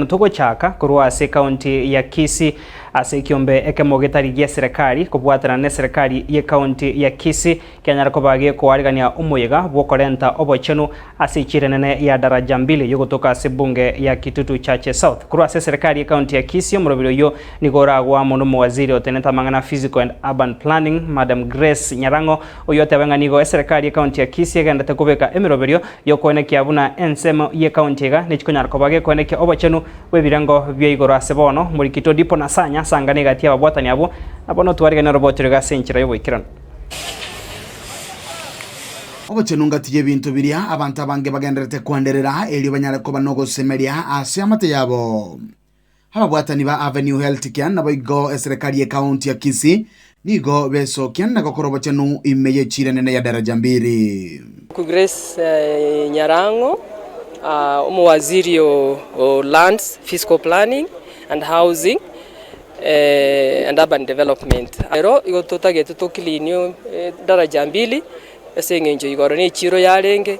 Togochaka korwa ase ekaunti ya Kisii ase ekiombe ekemo getari gi'eserekari kobwatana n'eserekari y'ekaunti ya Kisii kianyare koba gekoarigania omoyega bw'okorenta obochenu ase echiro enene ya Daraja Mbili yogotoka ase ebunge ya Kitutu Chache South. Korwa ase eserekari y'ekaunti ya Kisii omoroberi oyio nigo oragwe amo n'omowaziri otenenete amang'ana Physical and Urban Planning Madam Grace Nyarang'o oyio oteba ng'a nigo eserekari y'ekaunti ya Kisii egenderete kobeka emeroberio y'okoenekia buna ensemo y'ekaunti iga nechikonyara koba gekoenekia obochenu bw'ebirengo bia igoro ase bono. Omorikito Dipo Nasanya asangane egati y'ababwatani abwo, na bono twariganie oroboti roiga ase enchera y'oboikeranu. Obochenu ngati y'ebinto biria abanto abange bagendererete koenderera erio banyare koba nogosemeria ase amate yabo. Ababwatani ba Avenue Healthcare naboigo eserekari y'ekaunti ya Kisii nigo besokia na gokora obochenu ime y'echiira enene ya Daraja Mbili. Grace Nyarang'o, omowaziri o Lands, Physical Planning and Housing and Urban Development. Ero igo totagete to clean Daraja Mbili ase eng'encho igoro ne echiro yarenge,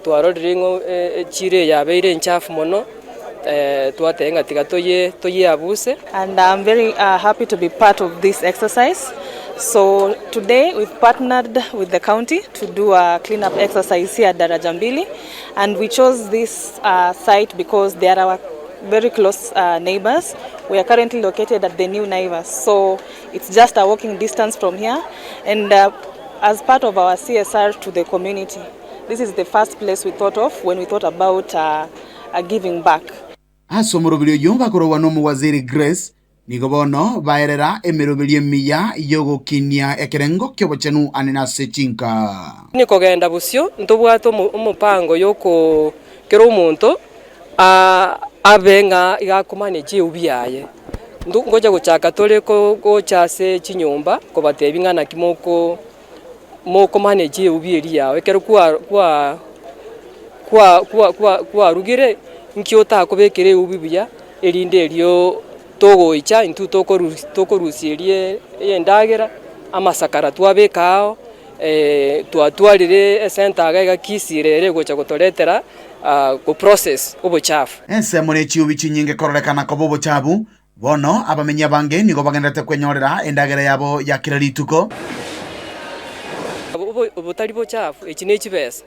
twarorire ng'a echiro eye yabeire enchafu mono, twateba ng'a tiga toye toyeabuse. And I'm very happy to be part of this exercise. So today we've partnered with the county to do a clean up exercise here at Daraja Mbili and we chose this site because they are our very close neighbors. We are currently located at the new Naivas so it's just a walking distance from here and As part of our CSR to the community, this is the first place we thought of when we thought about giving back. Ase omoroberi oyio bakorogwa n'omowaziri Grace, nigo bono baerera emeroberio emiya y'ogokinia ekerengo ki'obochenu anene ase chinka. Kogenda bosio ntobwate omopango yoko kera omonto abe ng'a iga akomanage eubi yaye. Ngocha gochaka tore gocha ase chinyomba kobatebia ng'a naki moko mokomanage eubi eria yao. Ekero kwa kwa kwa kwa kwa kwarugire, nki otakobekera eubi buya erinde erio togoicha intwe tokorusia tokorusia eria endagera, amasakara twabeka ao. Twatwarire esenta iga iga Kisii ere egocha gotoretera go process obochafu. Ensemo ne chiubi chinyinge kororekana koba obochabu, bono abamenyi abange nigo bagendererete kwenyorera endagera yabo ya kera rituko. Obotari bochafu, echi ne chibesa.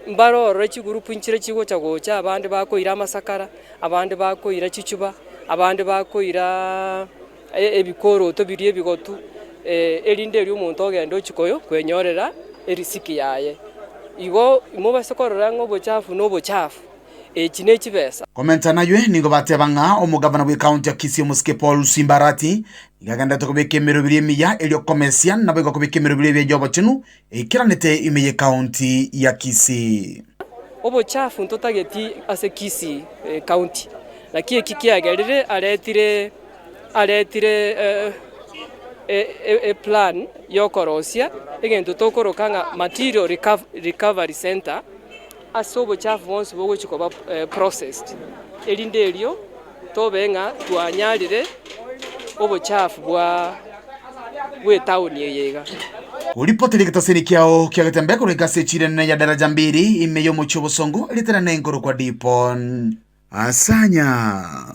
Mbare ororo chigurupu nchire chigocha gocha abande bakoira amasakara, abande bakoira chichuba, abande bakoira. Ebikoroto biria ebigotu, erinde erio omonto ogende ochia koyo kwenyorera erisiki yaye. Igo imobase korora ng'a obochafu nobochafu, echi ne chibesa. Komenta naywe nigo bateba ng'a omogavana bw'ekaunti ya Kisii omosike Paul Simba Arati nigo agenderete kobeka emeroberi emiya erio komesia naboigo kobeka emeroberi ebiya y'obochenu eikeranete ime y'ekaunti ya Kisii. Obochafu ntotageti ase Kisii County, naki eki kiagerire aretire aretire eplan y'okorosia egento tokoroka ng'a material recovery centre ase obochafu bwonsi bogochia koba processed, erinde erio tobe ng'a twanyarire obochafu bwa bw'etaoni eye iga. Koripotera egetaseni kiao kia getembe korwa ase echiro enene ya Daraja Mbili ime y'omochie o Bosongo, ritanana enkorokwa Dipon. Asanya.